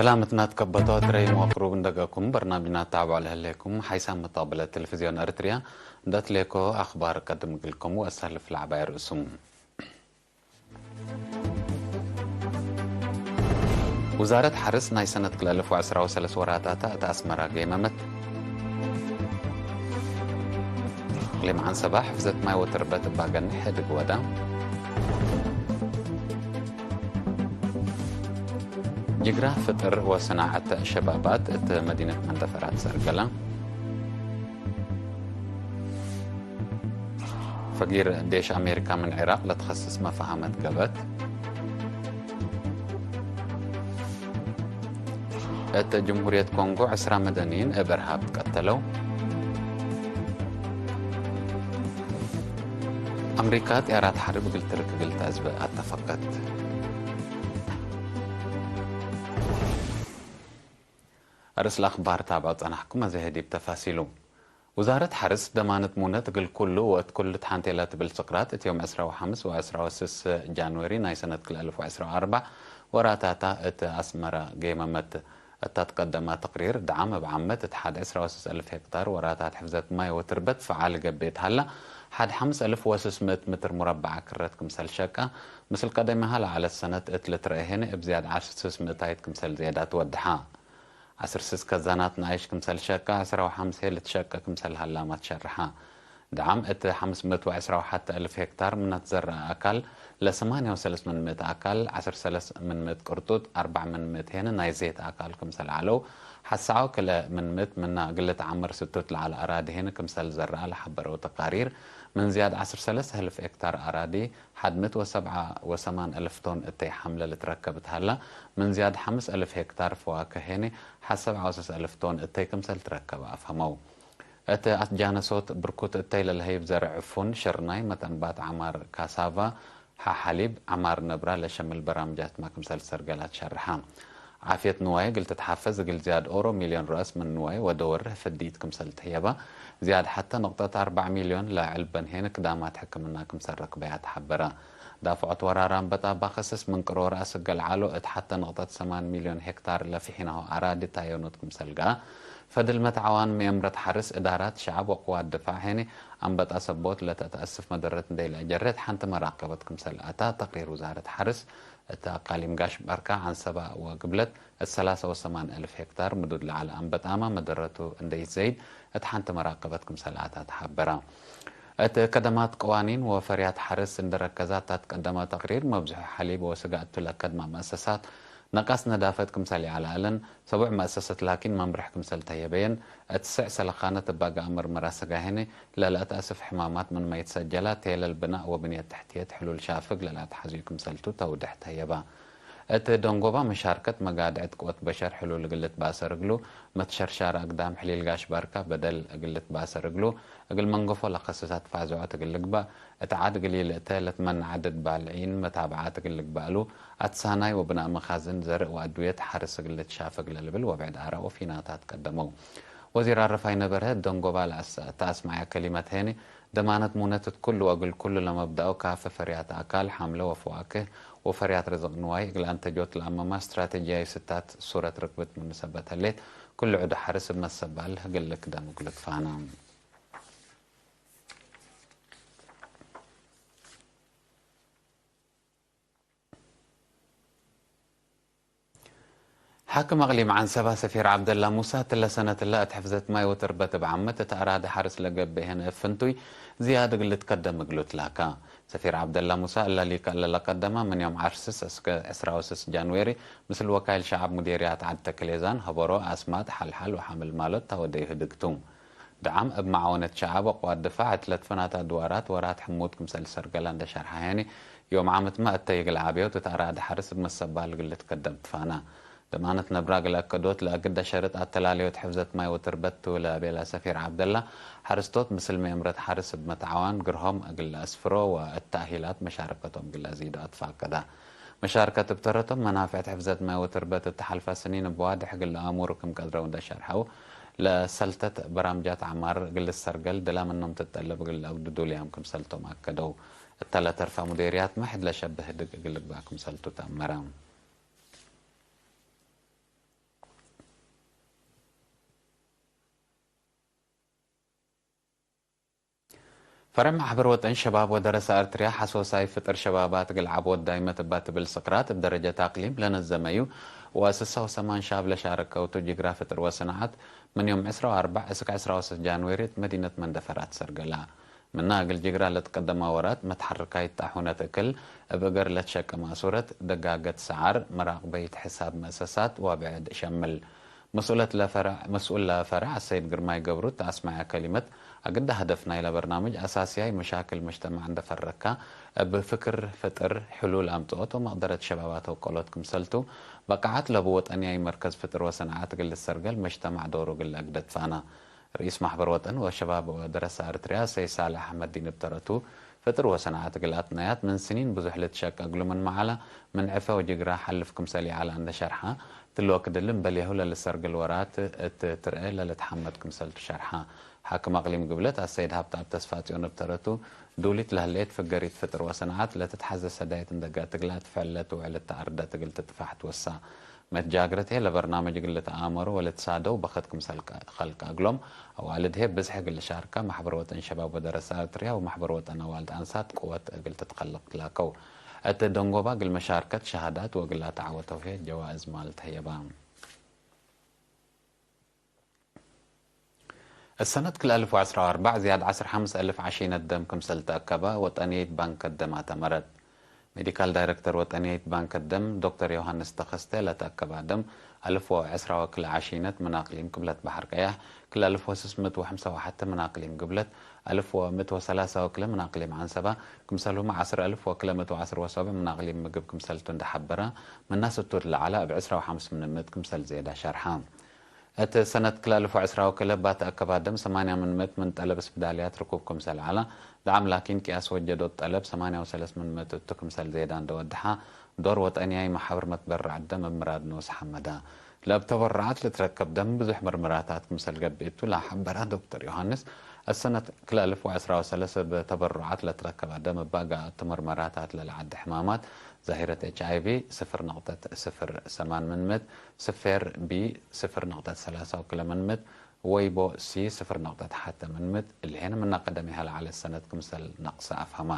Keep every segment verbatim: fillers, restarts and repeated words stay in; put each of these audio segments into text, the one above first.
ሰላምትና ትከበቶ ትረይም ወቅሩብ እንደገኩም በርናምጅና ታብዖ ለህሌኩም ሓይሳም መጣበለ ቴሌቪዝዮን ኤርትርያ እንደ ትሌኮ አኽባር ቀድም እግልኩም ወአሳልፍ ለዐባይ ርእሱም። ውዛረት ሐርስ ናይ ሰነት ክልኤ አልፍ ወዐስራ ወሰለስ ወራታታ እት አስመራ ገይመመት። እቅሊም ዐንሰባ ሕፍዘት ማይ ወትርበት እብ አገንሕ ሕድግ ወዳ። ጅግራ ፍጥር ወሰናዐት ሸባባት እት መዲነት መንደፈራ ትሰርገላ። ፈጊር ዴሽ አሜሪካ ምን ዒራቅ ለትኸስስ መፋሀመት ገብአት። እት ጅምሁርየት ኮንጎ ዕስራ መደንይን እብ እርሃብ ትቀተለው። አምሪካ ጥያራት ሐርብ እግል ትርክ እግል ተአዝበ አተፈቀት። አርእስ ለአኽባር ታብዐው ጸናሕኩም፣ አዜ ህዲብ ተፋሲሉ። ውዛረት ሐርስ ደማነት ሙነት እግል ኩሉ ወእት ኩሉ ተሓንቴ ለትብል ስቅራት እት ዮም ዕስራ ወሐምስ ወዕስራ ወስስ ጃንወሪ ናይ ሰነት ክልኤ አልፍ ወዕስራ ወአርበዕ ወራታታ እት አስመራ ገይመመት። እታ ትቀደማ ተቅሪር፣ ደዓም እብ ዓመት እት ሐድ ዕስራ ወስስ አልፍ ሄክታር ወራታት ሕፍዘት ማይ ወትርበት ፈዓል ገብእ እት ሀላ፣ ሐድ ሐምስ አልፍ ወስስ ምእት ምትር ሙረበዐ ክረት ክምሰል ሸቃ፣ ምስል ቀደሚሃ ለዐለት ሰነት እት ልትረአ ሄነ እብ ዝያድ ዐስር ስስ ምእታይት ክምሰል ዝየዳት ወድሓ። ዐስር ስስ ከዛናት ነኣይሽ ክምሰል ሸቀ፣ ዕስራ ወሐምሴ ልትሸቀ ክምሰል ሀላማ ትሸርሐ። ደዓም እት ሐምስ ምእት ወዕስራ ወሐተ አልፍ ሄክታር ምን አትዘረአ አካል፣ ለሰማንያ ወሰለስ ምን ምእት አካል፣ ዐስር ሰለስ ምን ምእት ቅርጡጥ፣ አርበዕ ምን ምእት ሄነ ናይ ዜት አካል ክምሰል ዐለው፣ ሐሰዖ ክልኤ ምን ምእት ምና እግል ልትዓመር ስቱት ለዐለ አራዲ ሄነ ክምሰል ዘረአ ለሐበረው ተቃሪር፣ ምን ዝያድ ዐስር ሰለስ አልፍ ሄክታር አራዲ፣ ሐድ ምእት ወሰብዓ ወሰማን አልፍ ቶን እተይ ሐምለ ልትረከብ እት ሀላ፣ ምን ዝያድ ሐምስ አልፍ ሄክታር ፈዋክህ ሄኒ ሐሰብ ዐውሰስ አልፍ ቶን እተይ ክምሰል ትረከበ አፍሀመው። እት አትጃነሶት ብርኩት እተይ ለለሀይብ ዘርዕ ዕፉን፣ ሽርናይ፣ መጠንባት፣ ዐማር፣ ካሳቫ፣ ሐ-፣ ሐሊብ፣ ዐማር ነብራ ለሸምል በራምጃትመ ክምሰል ሰርገላት ሸርሐ። ዓፍየት ንዋይ እግል ትትሐፈዝ እግል ዝያድ ኦሮ ሚልዮን ረአስ ምን ንዋይ ወደ ወርህ ፍዲት ክምሰል ተህየበ፣ ዝያድ ሐተ ንቅጠት አርበዕ ሚልዮን ለዐልበን ሄን ክዳማት ሕክምና ክምሰል ረክበያ ተሐበረ። ዳፍዖት ወራር አንበጣ ባክስስ ምን ቅሮ ረአስ እግል ዐሎ እት ሐተ ንቅጠት ሰማን ሚልዮን ሄክታር ለፊሒናሁ አራዲ ታየኖት ክምሰል ገአ፣ ፈድል መትዓዋን መኤምረት ሐርስ፣ እዳራት ሸዐብ ወቅዋት ድፋዕ ሄኒ አንበጣ ሰቦት ለተአተአስፍ መደረት እንዴ ለአጀሬት ሐንቲ መራቀበት ክምሰል አታ ተቅሪር ውዛረት ሐርስ፣ እት አቃሊም ጋሽ ባርካ፣ ዐንሰባ ወግብለት እት ሰላሳ ወሰማን አልፍ ሄክታር ምዱድ ለዐለ አንበጣመ መደረቱ እንዴ ኢትዘይድ እት ሐንቲ መራቀበት ክምሰል አታ ተሐበረ። እት ከደማት ቀዋኒን ወፈርያት ሐርስ እንዴ ረከዛት ታት ቀደመ ተቅሪር፣ መብዝሑ ሐሊብ ወስጋ እቱ ለከድማ መአሰሳት ነቃስ ነዳፈት ክምሰል ይዐለ አለን። ሰቡዕ መአሰሰት ላኪን መምርሕ ክምሰል ተህየበየን፣ እት ስዕ ሰለኻነት እብ አግአምር ምራሰጋሄነ ለለአትአስፍ ሕማማት ምንመ ኢትሰጀላ፣ ቴለል ብናእ ወብንየት ተሕትየት ሕሉል ሻፍግ ለለአትሐዝዩ ክምሰልቱ ተውድሕ ተህየባ። እት ደንጎባ መሻርከት መጋድዕት ቅወት በሸር ሕሉል እግል ልትባሰር እግሉ፣ መትሸርሻር አግዳም ሕሊል ጋሽ ባርካ በደል እግል ልትባሰር እግሉ፣ እግል መንገፎ ለከስሳት ፋዝዖት እግል ልግባእ፣ እት ዐድ እግል ኢልእተ ለትመነዐ ድድ ባልዒን መታብዓት እግል ልግባእ እሉ፣ አትሳናይ ወብናእ መካዝን ዘርእ ወአድውየት ሐርስ እግል ልትሻፍግ ለልብል ወብዕድ አራእ ወፊናታት ቀደመው። ወዚር አረፋይነ በርሀ ደንጎባ ለአስ-፣ ተአስመዐ ከሊመት ሄኒ፣ ደማነት ሙነት እት ኩሉ ወእግል ኩሉ ለመብዳኡ ካፊ ፈርያት አካል፣ ሐምለ ወፈዋክህ ወፈርያት ርዝቅ ንዋይ እግል አንተጆት ለአመማ ስትራቴጂያይ ስታት ሱረት ርክብት ምኑ ሰበት ህሌት፣ ኩሉ ዕዱ ሐርስ እብ መሰባል እግል ልክደም እግሉ ትፋና። ሓክም አቅሊም ዐንሰባ ሰፊር ዐብደላ ሙሳ፣ እትለ ሰነት እለ እት ሕፍዘት ማይ ወትርበት እብ ዓመት እት አራዲ ሐርስ ለገብእ ሄነ እብ ፍንቱይ ዝያድ እግል ልትከደም እግሉ ትላካ። ሰፊር ዐብደላ ሙሳ፣ እለ ሊቀ እለ ለቀደመ ምን ዮም ዐርስ እስከ ዕስራ ወስስ ጃንዌሪ፣ ምስል ወካይል ሸዐብ ሙዴርያት ዐድ ተክሌዛን፣ ሀበሮ፣ አስማጥ፣ ሐልሐል ወሐምል ማሎት ታወደዩ ህድግ ቱ። ደዓም እብ መዓወነት ሸዐብ ወቅዋት ድፋዕ እት ለትፈናተ አድዋራት ወራት ሕሙት ክምሰል ሰርገላ እንደ ሸርሐ ሄኒ፣ ዮም ዓመትመ እተይ እግል ዓብዮት እት አራዲ ሐርስ እብ መሰባል እግል ልትከደም ትፋና። ደማነት ነብራ እግል አከዶት ለአግደ ሸርጥ አተላልዮት ሕፍዘት ማይ ወትርበት ቱ ለቤለ ሰፊር ዐብደላ፣ ሐርስቶት ምስል መኤምረት ሐርስ እብ መትዓዋን ግርሆም እግል ለአስፍሮ ወእት ተእሂላት መሻረከቶም እግል ለአዚዶ አትፋቀዳ። መሻርከት እብ ተረቶም መናፍዕት ሕፍዘት ማይ ወትርበት እት ሐልፈ ስኒን እብ ዋድሕ እግል ለአሙሩ ክም ቀድረው እንደ ሸርሐው፣ ለሰልተት በራምጃት ዐማር እግል ልሰርገል ድላ ምኖም ትጠለብ እግል ለአግዱ ዱልያም ክምሰልቶም አከደው። እተ ለተርፈ ሙዴርያትመ ሕድ ለሸብህ ህድግ እግል ልግባእ ክምሰልቱ ተአመረ። ፈርዕ ማሕበር ወጠን ሸባብ ወደረሰ አርትርያ ሐሶሳይ ፍጥር ሸባባት እግል ዐቦት ዳይመት እባ ትብል ስቅራት እብ ደረጀት አቅሊም ለነዘመዩ ወስሳ ወሰማን ሻብ ለሻረከውቱ ጅግራ ፍጥር ወሰናዐት ምን ዮም ዕስራ ወአርበዕ እስክ ዕስራ ወሰስ ጃንዌሪ እት መዲነት መንደፈራት ሰርገላ። ምና እግል ጅግራ ለትቀደማ ወራት መትሐርካይት ጣሑነት እክል እብ እገር ለትሸቀ ማእሱረት፣ ደጋገት ሰዓር፣ መራቅበይት ሕሳብ መእሰሳት ወብዕድ ሸምል። መስኡለት ለፈርዕ፣ መስኡል ለፈርዕ አሰይድ ግርማይ ገብሩ እት አስመዐ ከሊመት፣ አግደ ሀደፍ ናይለ በርናምጅ አሳስያይ መሻክል መጅተማዕ እንደ ፈረካ፣ እብ ፍክር ፍጥር ሕሉል አምጽኦት ወመቅደረት ሸባባት ወቀሎት ክምሰልቱ፣ በቃዓት ለቡ ወጠንያይ መርከዝ ፍጥር ወሰናዓት እግል ልትሰርገል መጅተማዕ ዶሩ እግል ለአግደ ትፋና። ርኢስ ማሕበር ወጠን ወሸባብ ወደረሰ አርትርያ ሰይድ ሳልሕ አሕመድዲን እብ ተረቱ፣ ፍጥር ወሰናዐት እግል አትናያት ምን ስኒን ብዙሕ ልትሸቀ እግሉ ምንመ ዐለ፣ ምን ዕፈ ወጅግራ ሐልፍ ክምሰል ይዐለ እንደ ሸርሐ፣ እትሊ ወክድ እሊ እምበሌሁ ለልሰርግል ወራት እት ትርኤ ለልትሐመድ ክምሰልቱ ሸርሐ። ሓክም አቅሊም ግብለት አሰይድ ሀብተአብ ተስፋጽዮን እብ ተረቱ፣ ዱሊት ለህሌት ፍገሪት ፍጥር ወሰናዐት ለትትሐዘ ሰዳይት እንደ ገአት እግል አትፈዕለት ውዕል እተ አርደት እግል ትጥፋሕ ትወሳ። መትጃግረት ህዬ ለበርናምጅ እግል ልትአመሩ ወልትሳደው በክት ክምሰል ከልቀ እግሎም፣ አዋልድ ህዬ ብዝሕ እግል ልሻርከ፣ ማሕበር ወጠን ሸባብ ወደረሰ አርትርያ ወማሕበር ወጠን አዋልድ አንሳት ቅወት እግል ትትከለቅ ትላከው። እት ደንጎባ እግል መሻርከት ሸሃዳት ወእግል ለአተዐወተው ህዬ ጀዋእዝ ማል ተህየባ። እሰነት ክል አልፍ ወዐስራ ወአርበዕ ዝያድ ዐስር ሐምስ አልፍ ዐሺነት ደም ክምሰል ተአከበ ወጠንየይት ባንክ ደም አተመረት። ሜዲካል ዳይረክተር ወጠንየይት ባንክ ደም ዶክተር ዮሃንስ ተኸስተ ለተአከበ ደም አልፍ ወዐስራ ወክልኤ ዐሺነት ምን አቅሊም ቅብለት በሐር ቀያሕ፣ ክል አልፍ ወስስ ምእት ወሐምሳ ወሐተ ምን አቅሊም ግብለት፣ አልፍ ወምእት ወሰላሳ ወክልኤ ምን አቅሊም ዐንሰበ፣ ክምሰልሁመ ዐስር አልፍ ወክልኤ ምእት ወዐስር ወሰብዕ ምን አቅሊም ምግብ ክምሰልቱ እንደ ሐበረ፣ ምናስ እቱ ለዐለ እብ ዐስራ ወሐምስ ምን ምእት ክምሰል ዜዳ ሸርሐ። እት ሰነት ክል አልፍ ወዐስራ ወክልኤ እባ ተአከበ ደም ሰማንያ ምን ምእት ምን ጠለብ ስብዳልያት ርኩብ ክምሰል ዐለ፣ ደዓም ላኪን ቅያስ ወጀዶት ጠለብ ሰማንያ ወሰለስ ምን ምእት እቱ ክምሰል ዜዳ እንደ ወደሐ፣ ዶር ወጠንያይ መሓብር መትበረዕ ደም እብ ምራድ ኖስ ሐመደ። ለእብ ተበረዓት ልትረከብ ደም ብዙሕ ምርመራታት ክምሰል ገብእ እቱ ለሐበረ ዶክተር ዮሃንስ፣ እሰነት ክል አልፍ ወዐስራ ወሰለስ እብ ተበረዓት ለትረከበ ደም እባ ገአ እቱ ምርመራታት ለለዐደ ሕማማት፣ ዛሂረት ኤች አይ ቪ ስፍር ነቅጠት ስፍር ሰማን ምን ምእት፣ ስፌር ቢ ስፍር ነቅጠት ሰላሳ ወክልኤ ምን ምእት፣ ወይቦ ሲ ስፍር ነቅጠት ሐተ ምን ምእት፣ እሊሄን ምነ ቀደሚሃ ለዐለት ሰነት ክምሰል ነቅሰ አፍሀመ።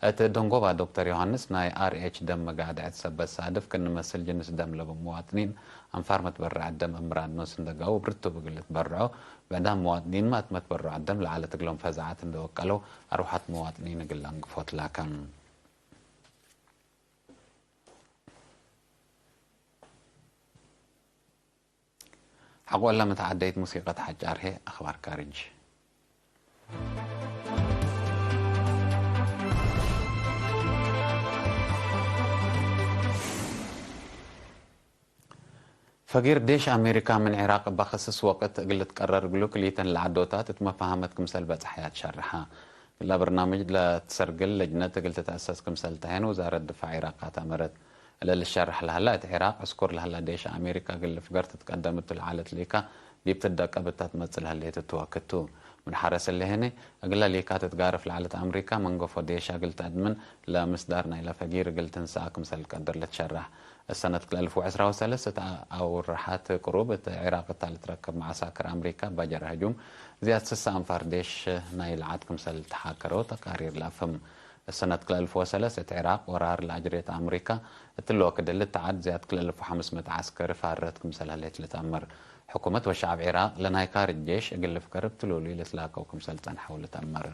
እት ደንጎባ ዶክተር ዮሃንስ፣ ናይ አር ኤች ደም መጋድዐት ሰበት ሳድፍ ክእነ መስል ጅንስ ደም ለቡ መዋጥኒን አንፋር መትበረዐት ደም እብ ምራድ ኖስ እንደ ገአው እብ ርቱብ እግል ልትበርዖ፣ ብዕዳም መዋጥኒንመ እት መትበረዐት ደም ለዐለት እግሎም ፈዛዐት እንደ ወቀለው አርወሐት መዋጥኒን እግል ለአንግፎ ትላከ። ሐቆለ መትዓደይት ሙሲቀት ሐጫር ህዬ አኽባር ካርጅ። ፈጊር ዴሽ አሜሪካ ምን ዒራቅ እበ ክስስ ወቅት እግል ልትቀረር እግሉ ክልኢተን ለዐዶታት እት መፋሀመት ክምሰል በጽሐያ ትሸርሐ። እለ በርናምጅ ለትሰርግል ለጅነት እግል ትትአሰስ ክምሰል ተሀን ውዛረት ድፋዕ ዒራቅ አትአመረት። እለ ልሸርሕ ለሀላ እት ዒራቅ ዕስኩር ለሀላ ዴሽ አሜሪካ እግል ልፍገር ትትቀደም እቱ ለዐለት ሊካ ዲብ ትደቀብ እተ ትመጽእ ለህሌት እቱ ወክድ ቱ። ምን ሐረስ እለ ህኔ፣ እግለ ሊካ ትትጋርፍ ለዐለት አምሪካ መንገፎ ዴሻ እግል ተአድምን ለምስዳር ናይለ ፈጊር እግል ትንሰአ ክምሰል ልቀድር ልትሸረሕ። እሰነት ክል አልፍ ወዐስራ ወሰለስ እት አውርሐት ቅሩብ እት ዒራቅ እተ ልትረከብ መዓሳክር አምሪካ እባ ጀረ ህጁም ዝያድ ስሳ አንፋር ዴሽ ናይ ለዐድ ክምሰል ተሓከረው ተቃሪር ለአፍህም። እሰነት ክል አልፍ ወሰለስ እት ዒራቅ ወራር ለአጅሬት አምሪካ እትሊ ወክድ ልትዐድ ዝያድ ክል አልፍ ወሐምስ ምእት ዐስከሪ ፋረት ክምሰል ህሌት ልትአመር። ሕኩመት ወሸዐብ ዒራቅ ለናይ ካርጅ ጄሽ እግል ልፍገር እብ ትሉሉይ ልትላከው ክምሰል ጸንሐው ልትአመር።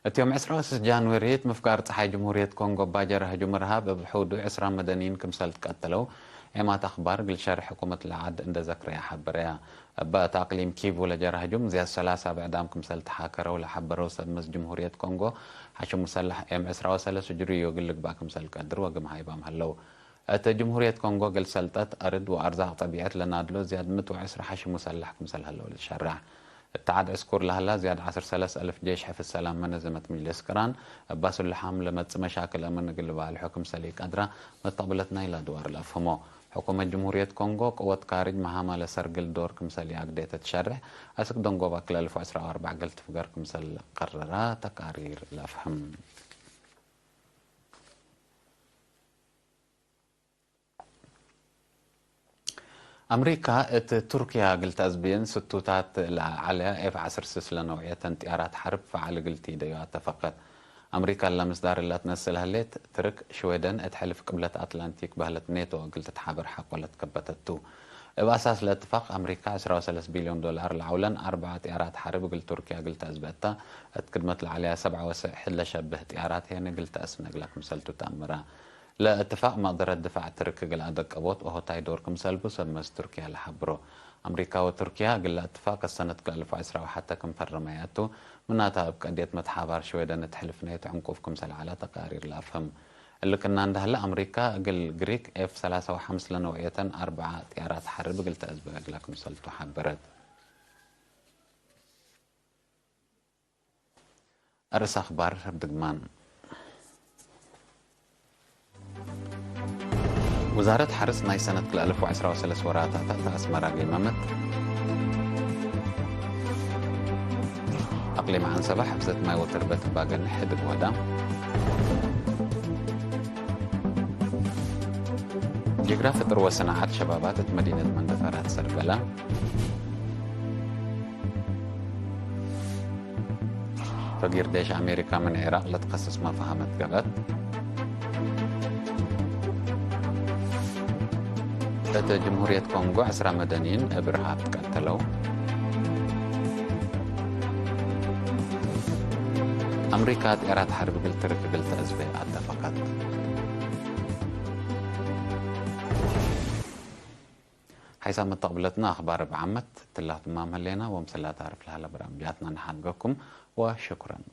እት ዮም ዕስራ ወስስ ጃንዌሪ እት ምፍጋር ጸሓይ ጅምሁርየት ኮንጎ እባ ጀረ ህጁም እርሃብ እብ ሑዱ ዕስራ መደንይን ክምሰል ትቀተለው ኤማት አኽባር እግል ሸርሕ ሕኩመት ለዐድ እንደ ዘክረየ ሐበረያ። እበ እት አቅሊም ኪቩ ለጀረ ህጁም ዝያድ ሰላሳ ብዕዳም ክምሰል ተሓከረው ለሐበረው ሰብ መስ ጅምሁርየት ኮንጎ፣ ሐሽም ሙሰለሕ ኤም ዕስራ ወሰለስ እጅርዩ እግል ልግባእ ክምሰል ቀድር ወግም ሃይባም ሀለው። እት ጅምሁርየት ኮንጎ እግል ሰልጠት አርድ ወአርዛቅ ጠቢዐት ለናድሎ ዝያድ ምእት ወዕስራ ሐሽም ሙሰለሕ ክምሰል ሀለው ልትሸረሕ። እት ዐድ ዕስኩር ለሀላ ዝያድ ዐስር ሰለስ አልፍ ጄሽ ሕፍዝ ሰላም መነዘመት ምጅልስ ቅራን፣ እብ አስልሐም ለመጽእ መሻክል አምን እግል ልባልሖ ክምሰል ኢቀድራ መስተቅብለት ናይለ አድዋር ለአፍህሞ። ሕኩመት ጅምሁርየት ኮንጎ ቅወት ካርጅ መሃማ ለሰርግል ዶር ክምሰል ኢአግዴ ተትሸሬሕ፣ አስክ ደንጎባ ክል አልፍ ወዕስራ ወአርበዕ እግል ትፍገር ክምሰል ቀረራ ተቃሪር ለአፍህም። አምሪካ እት ቱርክያ እግል ተአዝብየን ስቱታት ለዐለ ኤፍ ዐስር ስስ ለነውዕየተን ጥያራት ሐርብ ፈዓል እግል ቲደዩ አተፈቀት። አምሪካ ለምስዳር እለ ትነስል ህሌት፣ ትርክ፣ ሽዌደን እት ሕልፍ ቅብለት አትላንቲክ በህለት ኔቶ እግል ትትሓበር ሐቆ ለትከበተት ቱ። እብ አሳስ ለእትፋቅ አምሪካ ዕስራ ወሰለስ ቢልዮን ዶላር ለዐውለን አርበዓ ጥያራት ሐርብ እግል ቱርክያ እግል ተአዝበ እታ፣ እት ክድመት ለዐለያ ሰብዓ ወስዕ ሕድ ለሸብህ ጥያራት ሄን እግል ተአስነግላ ክምሰልቱ ተአምራ። ለእትፋቅ መቅደረት ድፋዕ ትርክ እግል አደቀቦት ኦሆታይ ዶር ክምሰልቡ ሰብ መስ ቱርክያ ለሐብሮ። አምሪካ ወቱርክያ እግለ እትፋቅ እሰነት ክልኤ አልፍ ወዕስራ ወሐተ ክም ፈረመያቱ፣ ምናተ እብ ቀድየት መትሓባር ሽዌደን እት ሕልፍ ኔቶ ዕንቁፍ ክምሰል ዐለ ተቃሪር ለአፍህም። እሊ ክና እንደ ህለ አምሪካ እግል ግሪክ ኤፍ ሰላሳ ወሐምስ ለነውዕየተን አርበዓ ጥያራት ሐርብ እግል ተአዝበ እግላ ክምሰልቱ ሐበረት። አርእስ አክባር እብ ድግማን። ውዛረት ሐርስ ናይ ሰነት ክልኤ አልፍ ወዕስራ ወሰለስ ወራታታ እት አስመራ ገይመመት። አቅሊም ዐንሰበ ሐፍዘት ማይ ወትርበት እባ ገንሕ እብ ወዳ። ጅግራ ፍጥር ወሰናዓት ሸባባት እት መዲነት መንደፈራ ትሰርገላ። ፈጊር ዴሽ አሜሪካ ምን ዒራቅ ለትከስስ መፋሀመት ገብአት። እት ጅምሁርየት ኮንጎ ዕስራ መደንይን እብ እርሃብ ትቀተለው። አምሪካ ጥያራት ሐርብ እግል ትርክ እግል ተአዝበ አተፈቀት። ሐይሳም መተቅብለትና አክባር እብ ዓመት ትላቱ ማም ህሌና ወምሰላ ታርፍ ለሀለ በራምጃትና ነሓድገኩም ወሽኩረን።